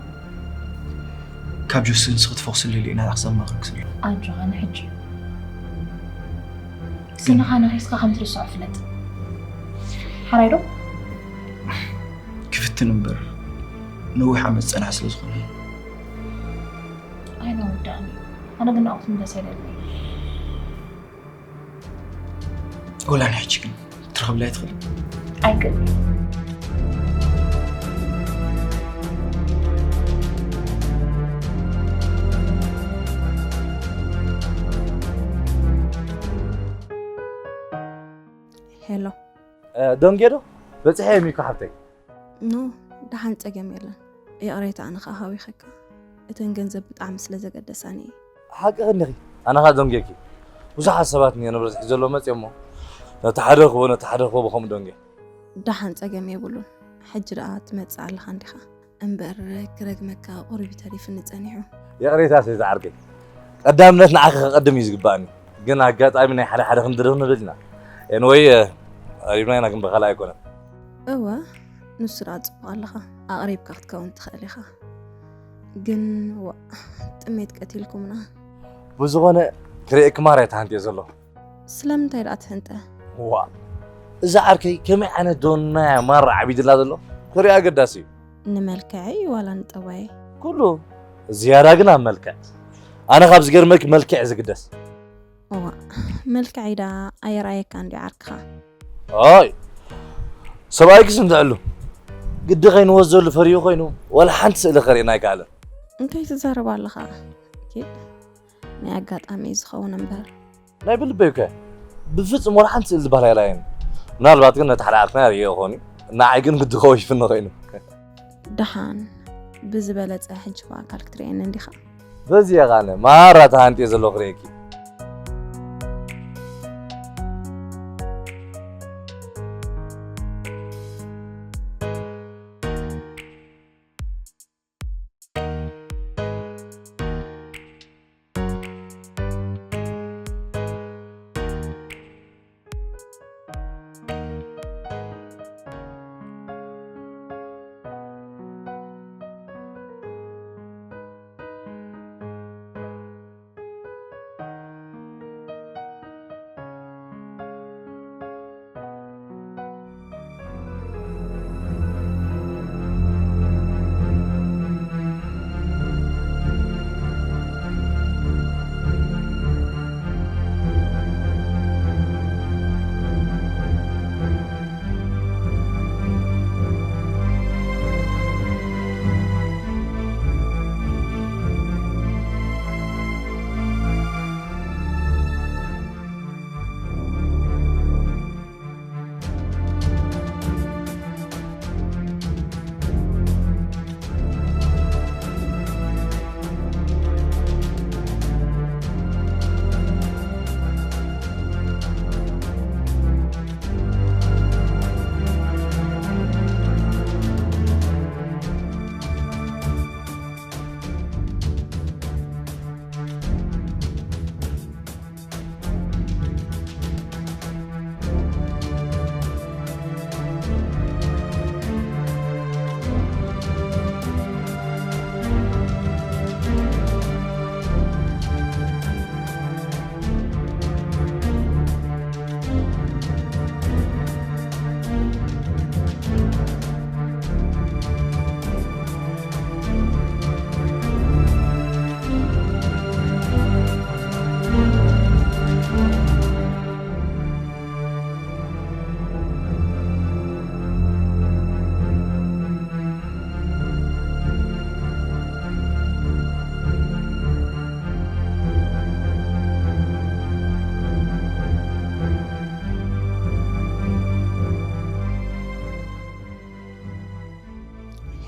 ካብ ጆስ ንስኺ ትፈኹስለይ ኢለ ኢና ኣኽሰብ ማኽርክ ዘሎ ኣጆኻ ንሕጂ ስንኻ ነኺስካ ከም ትርስዖ ፍለጥ ሓራይ ዶ ክፍትን እምበር ነዊሕ ዓመት ዝፀንሐ ስለ ዝኾነ ኣይነወዳእኒ ኣነ ግን ናብኡ ክትምለስ ኣይደልን ወላ ንሕጂ ግን ትረኽብላ ይትኽእል ኣይክእል ሄሎ ደንጌ ዶ በፅሐ ሚኮ ሓብተይ ኖ ደሓን ፀገም የለን ይቕሬታ ኣነ ከዓ ሃዊኸካ እተን ገንዘብ ብጣዕሚ ስለ ዘገደሳኒ እየ ሓቂ ክንዲኺ ኣነ ከዓ ደንጌኪ ብዙሓት ሰባት እኒኦ ንብረት ሒዘሎ መፅኦሞ ነቲ ሓደ ክቦ ነቲ ሓደ ክቦ ብኸምኡ ደንጌ ደሓን ፀገም የብሉን ሕጂ ደኣ ትመፅእ ኣለኻ እንዲኻ እምበር ክረግመካ ቁሩብ ተሪፍኒ ፀኒሑ ይቕሬታ ሰይቲ ዓርከይ ቀዳምነት ንዓኺ ከቐድም እዩ ዝግባኣኒ ግን ኣጋጣሚ ናይ ሓደ ሓደ ክንድርብ ንብል ኢና ኤንወይ ቀሪብና ኢና ግን ብኻልእ ኣይኮነን። እወ፣ ንሱ ደኣ ጽቡቕ ኣለኻ። ኣቕሪብካ ክትከውን ትኽእል ኢኻ። ግን ዋእ፣ ጥሜት ቀቲልኩምና። ብዝኾነ ክርእየኪ ማራ እየ ተሃንጥየ ዘሎ። ስለምንታይ ደኣ ትህንጠ? ዋ፣ እዛ ዓርከይ ከመይ ዓይነት ዶናያ ማራ ዓቢድላ ዘሎ ክሪኣ ኣገዳሲ እዩ። ንመልክዐይ ዋላ ንጠባየይ? ኩሉ። ዝያዳ ግን ኣብ መልክዕ። ኣነ ካብ ዝገርመኪ መልክዕ ዝግደስ። እዋ፣ መልክዐይ ደኣ ኣየርኣየካን ድዩ ዓርክኻ? ኣይ፣ ሰብኣይክስ እንተዕሉ ግዲ ከይንወስደሉ ፈሪሁ ኮይኑ ዋላ ሓንቲ ስእሊ ከርእየና ኣይከኣለን። እንታይ ትዛረብ ኣለኻ? ኪድ፣ ናይ ኣጋጣሚ እዩ ዝኸውን እምበር። ናይ ብልበይ እኮ ብፍጹም ዋላ ሓንቲ ስእሊ ዝበሃል ኣይረኣየን። ምናልባት ግን ነቲ ሓደ ዓርክና ርእዮ ይኸውን እዩ። ንዓይ ግን ግዲ ከወይፍኒ ኮይኑ። ደሓን ብዝበለጸ ሕጂ ብኣካል ክትርእየኒ እንዲኻ? በዚ እየ ቃነ ማራ ተሃንጥየ ዘለኹ ክርእየኪ።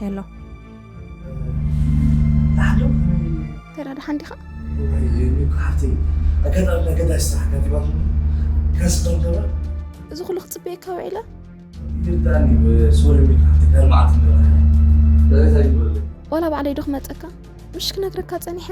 ሄሎ። ዳሓን ዶ? ተራ ደሓን ዲኻ? ወይ፣ ሚኩ ሓፍተይ፣ ኣጋጣሚ ናይ ገዳይ ስራሕ ኣጋጢማትኒ። ከስደም ገበር? እዚ ኩሉ ክጽበየካ ውዒለ? ይርዳኒ፣ ሶሪ ሚኩ ሓፍተይ፣ ካልእ መዓልቲ ንራኸብ። ዳዊት ኣይግበረለይ። ዋላ ባዕለይ ዶ ክመጸካ? ምሽ ክነግረካ ጸኒሐ?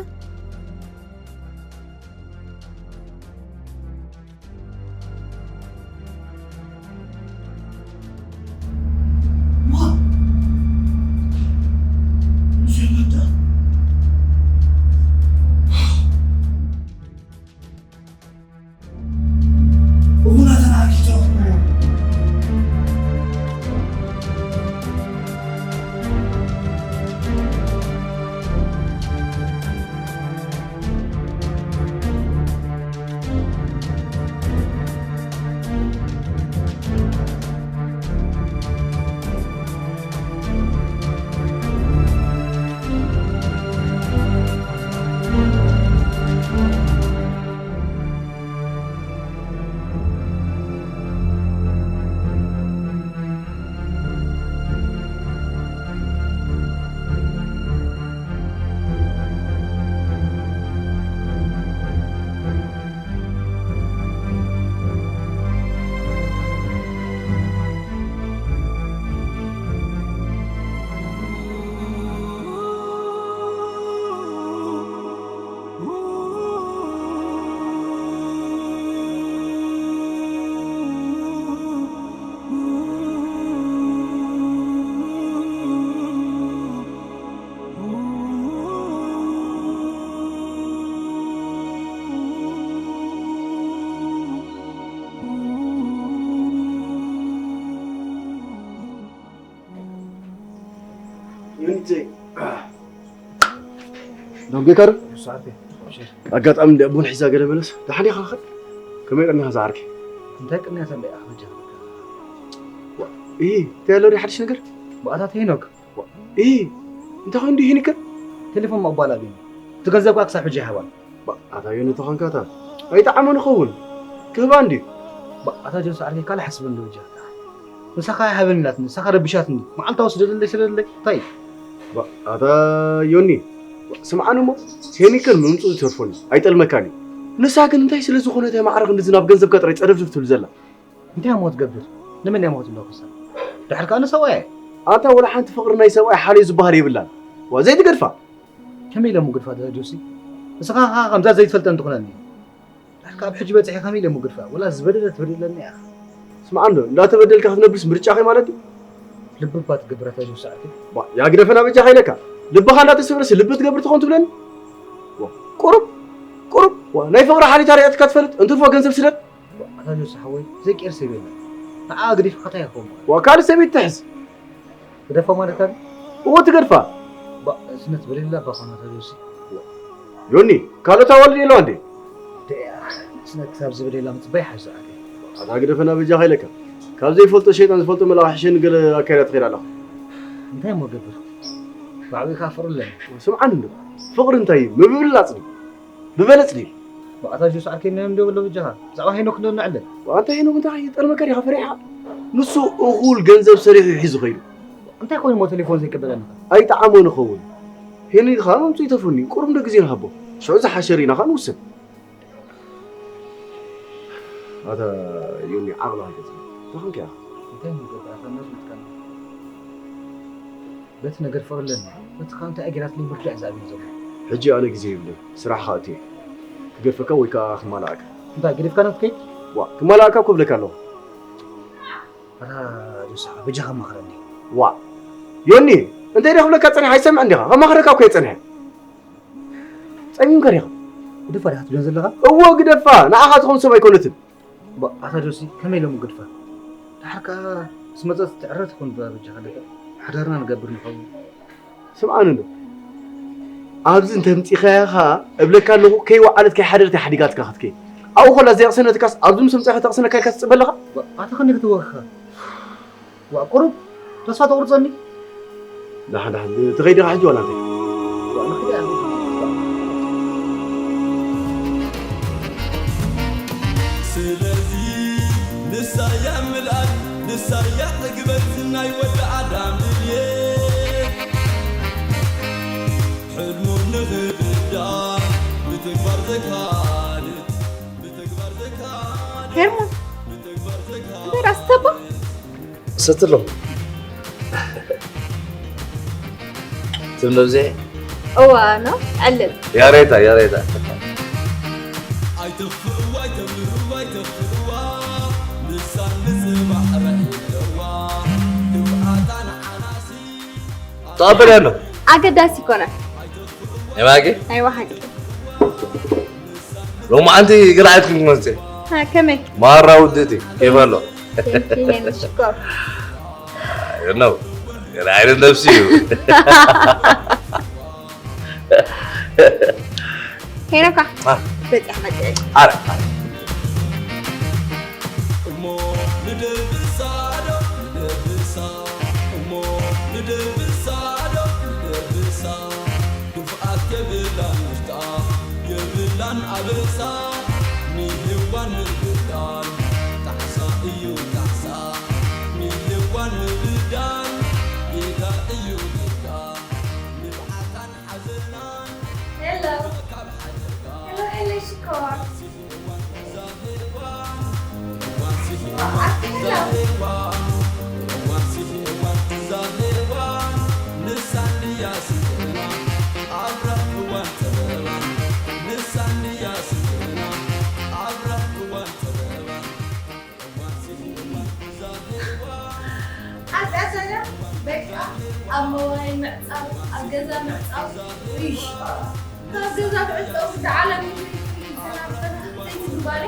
ዮኒተይ። ደንጌካ ዶ? ሰዓርቴ። ኣጋጣሚ እንደ ቡን ሒዛ ገለ መለስ። ደሓን ኢኻ ኸ? ከመይ ቀኒኻ ዝዓርከይ? እንታይ ቅንያት ኣለያ በጃ? ዋ፣ እሂ፣ እንታይ ኣሎ ድዩ ሓድሽ ነገር? ብኣታት ሄኖክ። ዋ፣ እሂ፣ እንታይ ኮይኑ ድዩ ሄኒከ? ቴሌፎን ምቕባል ኣብዩኒ። እቲ ገንዘብ ከኣ ክሳብ ሕጂ ኣይሃባን። ባ፣ ኣታ ዮኒ ተኾንካ እታ ኣይጠዓሞን ይኸውን። ክህባ እንድዩ። ባ፣ ኣታ ጆስ ዓርከይ ካልእ ሓስበኒ ዶ በጃ? ንሳኻ ኣይሃበኒ ኢላትኒ፣ ንሳኻ ረቢሻትኒ። መዓልታዊ ስደደለይ፣ ስደደለይ። እንታይ? ባ፣ ኣታ ዮኒ፣ ባ፣ ስምዓኒ እሞ፣ ሄኒከን ምምጽኡ ዝተርፎኒ፣ ኣይጠልመካን እዩ። ንሳ ግን እንታይ ስለ ዝኾነት እያ ማዕረ ክንድዚ ናብ ገንዘብካ ጥራይ ጸደፍድፍ ትብል ዘላ? እንታይ እሞ ትገብር? ንመን እያ እሞ ትብሎ ክሳ? ድሕር ከኣ ንሰብኣያ እያ። ኣንታ ወላ ሓንቲ ፍቕሪ ናይ ሰብኣይ ሓልዮ ዝበሃል የብላን። ዋ፣ ዘይትገድፋ። ከመይ ኢለ እሞ ግድፋ ጆሲ? ንስኻ ኸኣ ከምዛ ዘይትፈልጠኒ ትኹነኒ። ድሕር ከኣ ኣብ ሕጂ በጺሐ ከመይ ኢለ እሞ ግድፋ? ወላ ዝበደለት በዲለኒ እያ። ስምዓ እንዶ፣ እንዳተበደልካ ክትነብርስ ምርጫኺ ማለት ድዩ? ልቢ እባ ትገብር ኣታ ጆሲ ዓርከይ። ባ፣ ያ ግደፈና በጃኻ ኢለካ። ልብኻ እንዳተሰብረስ ልቢ ትገብር ትኾን ትብለኒ? ዋ፣ ቁሩብ፣ ቁሩብ፣ ዋ፣ ናይ ፍቕሪ ሓሊታ ሪኣትካ ትፈልጥ? እንትርፎ ገንዘብ ስደድ። ኣታ ጆሲ ሓወይ፣ ዘይቀየር ሰብ የለን። ንዓ ገዲፍካ እንታይ ይኸውን ማለት? ዋ፣ ካልእ ሰበይቲ ትሕዝ። ግደፋ ማለት ኣለ? እዎ ትገድፋ። ባ፣ ስነት በሊላ ባኾና ኣታ ጆሲ። ዮኒ፣ ካልኦት ኣዋልድ የለዋ እንዴ? ደያ፣ ስነት ክሳብ ዝብል የላ ምጽባይ ሓይሱ ዓርከይ። ኣታ ግደፈና በጃኻ ኢለካ። ካብ ዘይፈልጦ ሸይጣን ዝፈልጦ መልኣኽ ሕሸኒ ገለ ኣካይዳ ትኸይድ ኣለኻ። እንታይ እሞ ገብር? ብዓቢኡ ከኣ ፍቕሪ ኣለኒ። ስምዓኒ እንዶ፣ ፍቕሪ እንታይ እዩ? ምብልላጽ ድዩ? ብበለጽ ድዩ? ብኣታ ጆስ ዓርከይ ናይ እንዶ በሎ በጃኻ። ብዛዕባ ሄኖክ እንዶ ንዕልል። ኣንታ ሄኖክ እንታይ ይጠልመካ ዲኻ ፈሪሕኻ? ንሱ እኹል ገንዘብ ሰሪሑ እዩ ሒዙ ኸይዱ። እንታይ ኮይኑ እሞ ቴሌፎን ዘይቀበለኒ? ኣይጠዓሞን ይኸውን። ሄኒ ኸኣ መምጽኡ ይተርፈኒ። ቁሩብ እንዶ ግዜ ንሃቦ። ሽዑ ዝሓሸ ርኢና ኸኣ ንውስን። ኣታ ዮኒ ዓቕልኻ ኣይገዝእን። እንታይ ኾንካ ኢኻ? እንታይ ንገብር? ኣታ መዝሙትካኒ። በቲ ነገር ፍቕሪ ኣለኒ። በቲ ኸኣ እንታይ ኣገይራትለይ ምርዳእ እዩ ዝኣብየኒ ዘሎ። ሕጂ ኣነ ግዜ የብለይን። ስራሕ ኸኣ እትየ። ክገድፈካ ወይ ከኣ ክማልኣካ። እንታይ ገዲፍካ ዶ ክትከይድ? ዋ፣ ክማልኣካ እኮ እብለካ ኣለኹ። ኣታ ጆሲ በጃኻ ኣማኽረኒ። ዋ፣ ዮኒ፣ እንታይ ድየ ክብለካ ጸኒሐ? ኣይሰምዕን ዲኻ? ከማኽረካ እኮ እየ ጸኒሐ። ጸሚምካ ዲኻ? ግደፋ ዲኻ ትብለኒ ዘለኻ? እወ ግደፋ፣ ንዓኻ ትኸውን ሰብ ኣይኮነትን። ባ፣ ኣታ ጆሲ፣ ከመይ ኢሎም ግድፋ? ደሓር ከኣ ምስ መጸት ትዕረ ትኹን በጃኻ ኣለካ። ሓዳርና ንገብር ንኸውን። ስምዓኒ እንዶ። ኣብዚ እንተ ኣምጺኻያ ኸኣ እብለካ ኣለኹ፣ ከይወዓለት ከይሓደረት እያ ሓዲጋትካ ክትከይድ። ኣብኡ ኸላ ዘይቕሰነትካስ ኣብዚ ምስ ኣምጻኻ ተቕስነካ ኢልካ ትጽበ ኣለኻ? ባ፣ ኣታ ኸመይ ክትወኽኻ? ዋእ፣ ቁሩብ ተስፋ ተቑርጸኒ። ደሓን፣ ደሓን፣ ትኸይድ ኢኻ ሕጂ ዋላ እንታይ? ዋእ፣ ንኸይድ እያ። ስለዚ ንሳ እያ ምልኣት፣ ንሳ እያ ዕግበት ናይ ወዲ ኣዳም ድልየት። ሕልሙ ንኽብዳእ ብተግባር ዘካልት፣ ብተግባር ዘካልት፣ ሄርሞን፣ ብተግባር ዘካልት። እንታይ ራስ ተባ? ሰትሎ። ትም ነብዜ? እዋ፣ ኖ፣ ዕልል። ያሬታ፣ ያሬታ። ኣይትኽፍእዋ፣ ኣይተብርህዋ፣ ኣይተኽፍእዋ፣ ንሳ ንጽባሕ ራእይ ኣለዋ። ንብዓታ ንዓናሲ። ተቐበል ያለው። ኣገዳሲ ይኮነ። ናይ ባቂ? ናይ ባሓቂ። ሎማዓንቲ ገለ ዓይነት ክትመጽእ። ሃ፣ ከመይ? ማራ ውድእቲ፣ ኬፍ ኣሎ። Thank you፣ የኔ ሽኮር። I don't know። ገለ ዓይነት ነብሲ እዩ። ሄኖካ፣ አ። በጺሕ መጽእ። ኣረ፣ ኣረ። እሞ ንደብሳ ዶ ንደብሳ፣ እሞ ንደብሳ ዶ ንደብሳ። ክፍኣት የብላን ውሽጣ የብላን ኣበሳ፣ ንሄዋን ምብዳል ጣዕሳ እዩ ጣዕሳ፣ ንሄዋን ምብዳል ጌጋ እዩ ጌጋ፣ ንብዓታን ሓዘናን ሄሎ። ካብ ሓደጋ ሄሎ፣ ሄሎ፣ ሽኮር። ሓጢኣተኛ በቃ ኣብ ሞባይል ምዕጻው፣ ኣብ ገዛ ምዕጻው። እሽ። ካብ ገዛ ትዕጸው፣ እቲ ዓለም ዘይትግባሬ።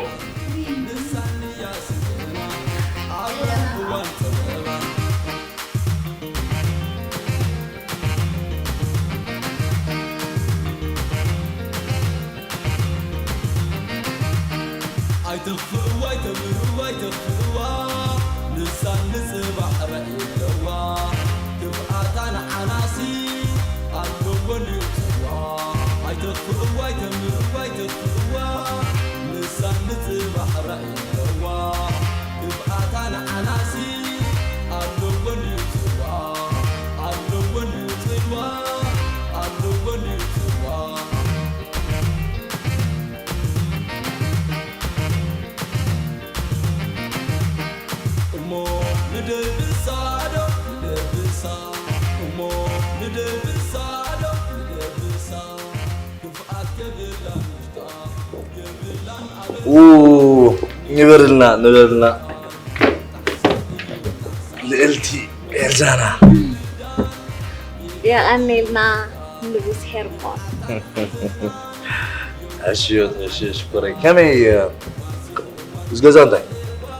ንበርልና ንበርልና። ልእልቲ ኤልዛና። የቐኔልና ንጉስ ሄርሞን። እሺ እሺ ሽኮረይ ከመይ እዚ ገዛ እንታይ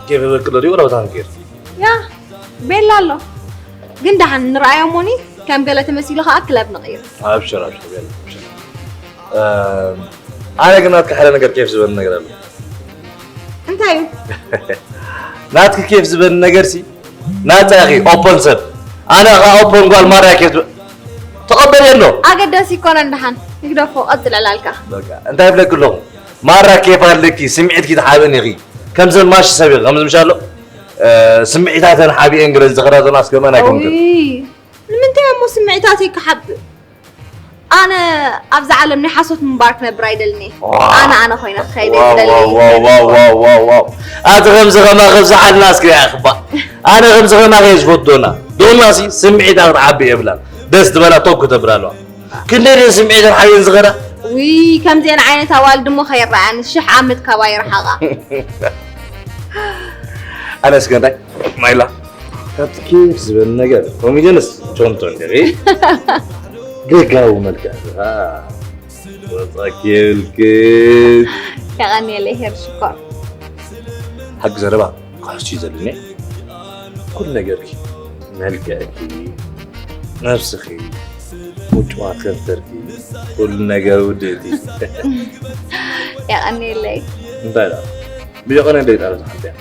ኬፍ በቅሎ ድዩ ወላ በታን ጌር ያ ቤላ ኣሎ ግን ደሓን ንረኣዮ ሞኒ ከም ገለ ተመሲሉ ከዓ ክለብ ንቕይር። ኣብሽር ኣብሽር ቤላ ኣብሽር። ኣነ ግን ናትካ ሓደ ነገር ኬፍ ዝበኒ ነገር ኣሎ። እንታይ እዩ? ናትኪ ኬፍ ዝበኒ ነገር ሲ ናጻኺ ኦፖን ሰብ ኣነ ኻ ኦፖን ጓል ማራ ኬፍ ተቐበል የሎ ኣገዳሲ ይኮነን ደሓን ንግደፎ ቀጽል ዕላልካ። በቃ እንታይ ብለክ ኣለኹ ማራ ኬፍ ኣለኪ ስምዒትኪ ትሓብን ኢኺ ከምዘን ማሽ ሰብ ኢኺ ከምዚ ምሻሎ ስምዒታተን ሓቢኤን ግረ ዝኸራዘና እስከመን ኣይኮንክን ንምንታይ እሞ ስምዒታተይ ክሓብ ኣነ ኣብዛ ዓለም ናይ ሓሶት ምንባር ክነብር ኣይደልን እየ። ኣነ ኣነ ኮይነ ክኸይድ እየ ዝደሊ። ኣቲ ከምዚ ከማኺ ብዝሓልና እስኪ ሪኣ ክባ ኣነ ከምዚ ከማኺ እየ ዝፈትወና ዶና ሲ ስምዒታ ክትዓቢ የብላን ደስ ዝበላ ቶክ ክተብር ኣለዋ ክንደይ ደን ስምዒተን ሓየን ዝኸዳ ውይ ከምዚአን ዓይነት ኣዋልድ እሞ ከይረኣያኒ ሽሕ ዓመት ካባይ ርሓቓ። ኣነ እስከ እንታይ ማይላ ካብቲ ኬፍ ዝበል ነገር ኮሚደንስ ቶንቶ እንዲኺ ገጋዊ መልክዕ ወፃኪ የብልክን ከቐንየለይ ሄር ሽኮር ሓቂ ዘረባ ክሕሱ እዩ ዘሉኒ ኩሉ ነገርኪ መልክዕኪ ነብስኺ ምጭዋት ከንፈርኪ ኩሉ ነገር ውድእቲ የቐንየለይ እንታይ ዳ ብየቐነ ደይጣረ ዝሓልያ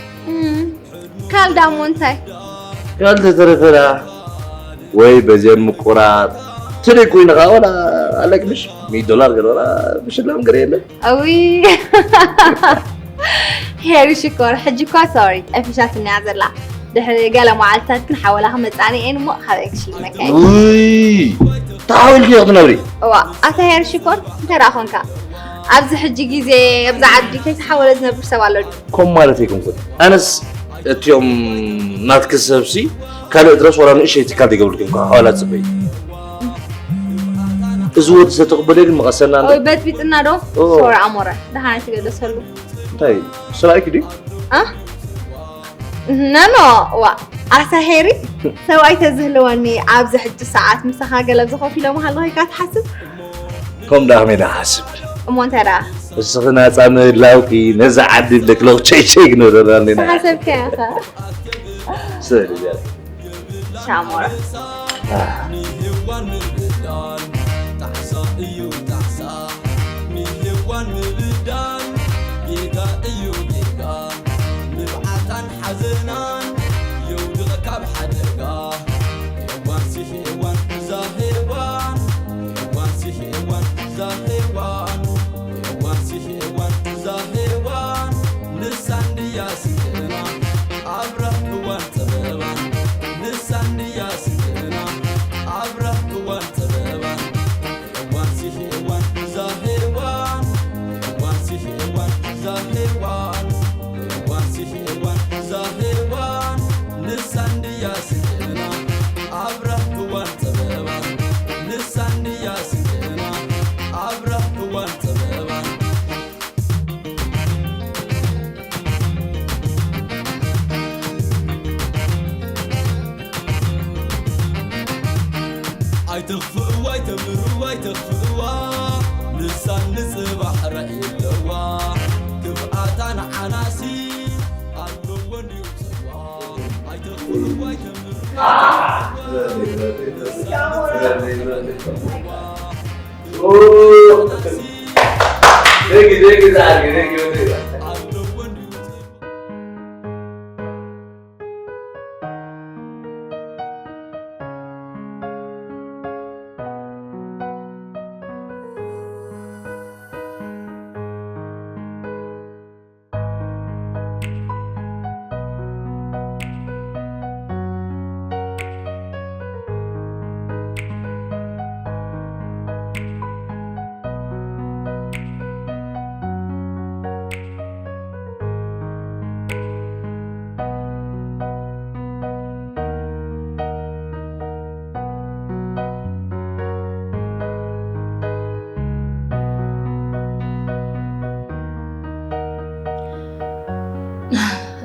ካልዳሞ እንታይ ካልተተረፈ ዳ ወይ በዚኦም ምቁራጥ ትደይ ኮይንኻ ወላ ኣለቅምሽ ሚት ዶላር ገለ ወላ ብሽላም ገለ የለ ኣዊ ሄሪ ሽኮር ሕጂ እኳ ሶሪ ጠፊሻትኒ እያ ዘላ ድሕሪ ገለ መዓልትታት ግን ሓወላ ክመፃኒ እየን እሞ ካበይ ክሽልመካ እዩ ውይ ተሓዊልኪ ኢኺ ክትነብሪ እዋ ኣታ ሄሪ ሽኮር እንታይ ደኣ ኮንካ ኣብዚ ሕጂ ግዜ ኣብዚ ዓዲ ከይተሓወለ ዝነብር ሰብ ኣሎ ድዩ ከም ማለት ኣይኮንኩን ኣነስ እትዮም ናትኪ ሰብሲ ካልእ ድረስ ወላ ንእሸይ ትካል ዘይገብርልኩም ከዓ ሓዋላ ፅበይ እዚ ወዲ ዝተቕበለ ግን መቐሰና ኣሎ ወይ በጥቢጥና ዶ ኦ። ሶሪ ኣሞረ ደሓን ትገደሰሉ እንታይ ሰብኣይኪ ድዩ ኣ ነኖ ዋ ኣሳ ሄሪ ሰብኣይ ተዝህልወኒ ኣብዚ ሕጂ ሰዓት ምሳኻ ገለ ዝኸፊሎ ምሃለኹ ኢልካ ትሓስብ ከም ዳኽሜ ዳሓስብ እሞ እንታይ ደኣ እስኺ ናፃ ምህላውኪ ነዛ ዓዲ ብለክ ሎክ ቸይቸይ ክንበለላ ኣለና ሓሰብከ ኢኻ ስእሊ ገለ ሻሞራ ንሄዋን ምብዳል ጣዕሳ እዩ ጣዕሳ ንሄዋን ምብዳል ጌጋ እዩ ጌጋ ንብዓታን ሓዘናን የውድቐ ካብ ሓደጋ ሄዋን ሲ ሄዋን እዛ ሄዋን ሄዋን ሲ ሄዋን እዛ ሄዋን ሄዋን ሲ ሄዋን እዛ ሄዋን ንሳ እንድያ ስንቅና ኣብ ራህዋን ጸበባን ንሳ እንድያ ስንቅና ኣብ ራህዋን ጸበባን ሄዋን ሲ ሄዋን እዛ ሄዋን ሄዋን ሲ ሄዋን እዛ ሄዋን ሄዋን ሲ ሄዋን እዛ ሄዋን ንሳ እንድያ ስንቅና ኣብ ራህዋን ጸበባን ንሳ እንድያ ስንቅና ኣብ ራህዋን ጸበባን ኣይትኽፍእዋ ኣይተምርዋ ኣይተኽፍእዋ ንሳ ንጽባሕ ራእይ ኣለዋ ክፍኣታ ንዓናሲ ኣለዎ እንድዩ ጽልዋ ኣይተኽፍእዋ ኣይተምርዋ ደጊ ደጊ ዛዕጊ ደጊ ወደዛ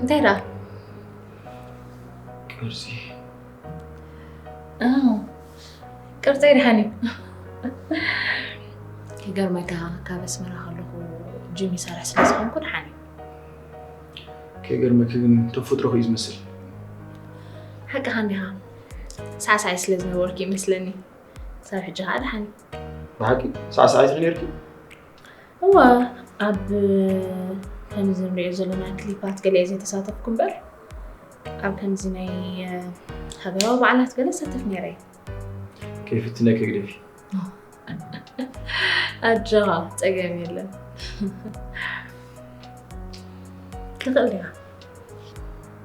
እንታይ ደኣ? ቅርጺ ኣዎ፣ ቅርጸይ ደሓን እዩ። ከይገርመካ ካብ ኣስመራ ከለኹ ጅም ይሰርሕ ስለ ዝኾንኩ ደሓን እዩ። ከይገርመኪ ግን ተፈጥሮኺ እዩ ዝመስል። ሓቅኻ እንዲኻ፣ ሳዕሳዒ ስለ ዝነበርኩ ይመስለኒ። ክሳብ ሕጂ ከዓ ደሓን እዩ። ብሓቂ ሳዕሳዒት ነርኪ? እወ፣ ኣብ ከምዚ ንሪኦ ዘለና ክሊፓት ገለ ዘይተሳተፍኩ እምበር ኣብ ከምዚ ናይ ሃገራዊ በዓላት ገለ ሳተፍ ነይረ። ከይፍትነኪ ግደፊ። ኣጆኻ፣ ጸገም የለን። ትኽእል ዲኻ?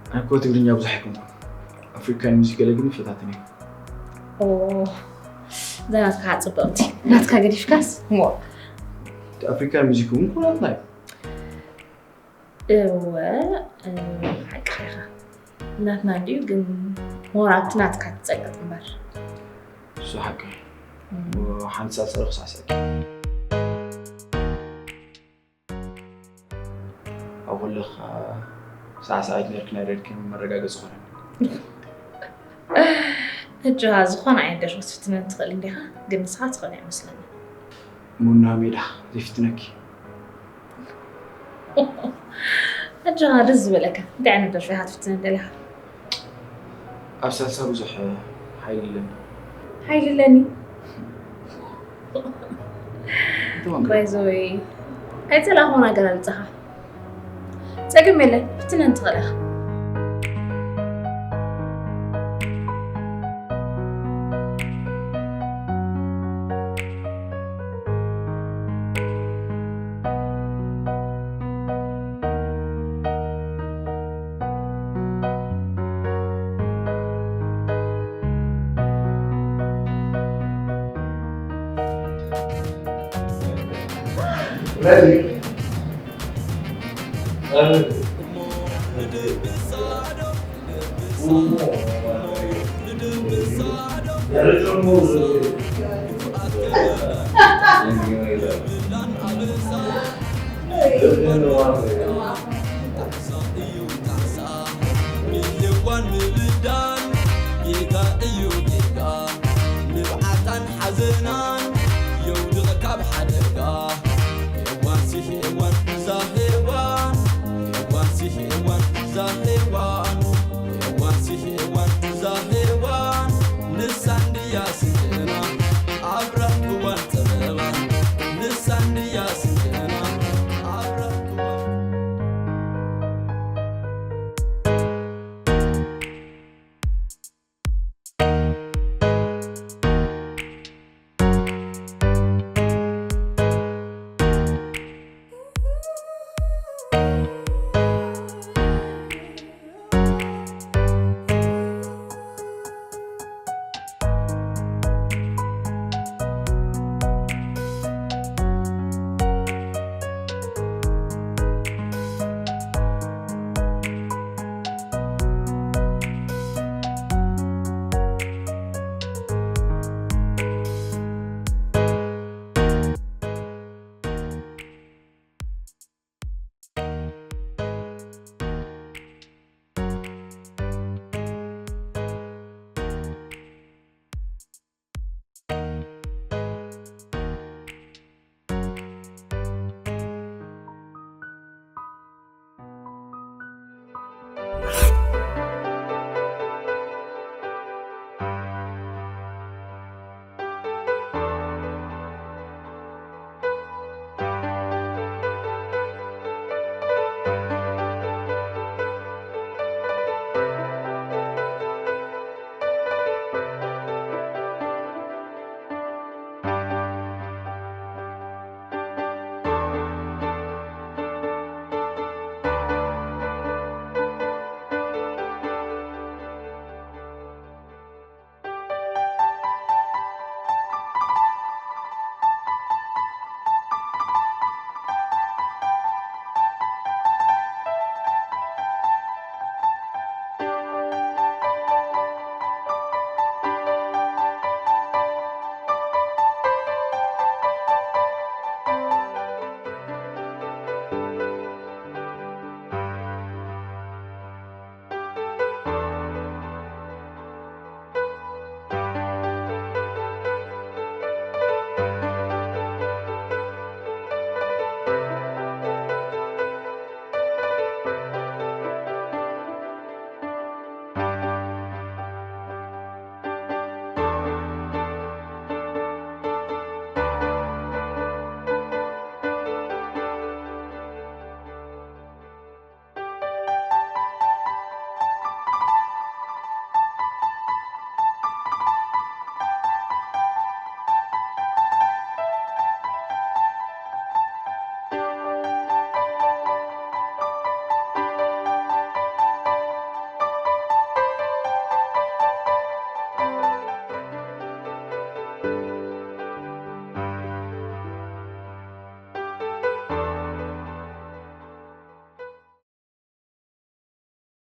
ኣነ እኮ ትግርኛ ብዙሕ ኣይኮንኩን። ኣፍሪካን ሙዚክ ገለ ግን ይፈታተን እየ። ኦ፣ እዛ ናትካ ከዓ ጽብቕቲ። ናትካ ገዲፍካስ ሞ እቲ ኣፍሪካን ሙዚክ እውን ኩላትና እዩ። እወ፣ እ፣ ሓቅኻ ኢኻ። ናትና እንድዩ ግን ሞር ኣብቲ ናትካ ትጸቅጥ እምበር። እሱ ሓቂ። ሓንቲ ሳልሳይ ክሳዕሳዕ ኣብ ከለኻ ሳዕሳዒት ነርኪ ናይ ረድኪ መረጋገፂ ኾነኒ። ሕጂ ኸዓ ዝኾነ ዓይነት ደርፊ ክትፍትነኒ ትኽእል እንዲኻ፣ ግን ንስኻ ትኽእል ኣይመስለኒ። ሙና ሜዳ ዘይፍትነኪ። ሕጂ ኸዓ ደስ ዝበለካ እንታይ ዓይነት ደርፊ ኢኻ ትፍትነኒ ደሊኻ? ኣብ ሳልሳ ብዙሕ ሓይሊ ኣለኒ። ሓይሊ ኣለኒ። ባይዘወይ ኣይፀላእኹን ኣገላልፃኻ። ፀገም የለን፣ ፍትነኒ ትኽእል ኢኻ።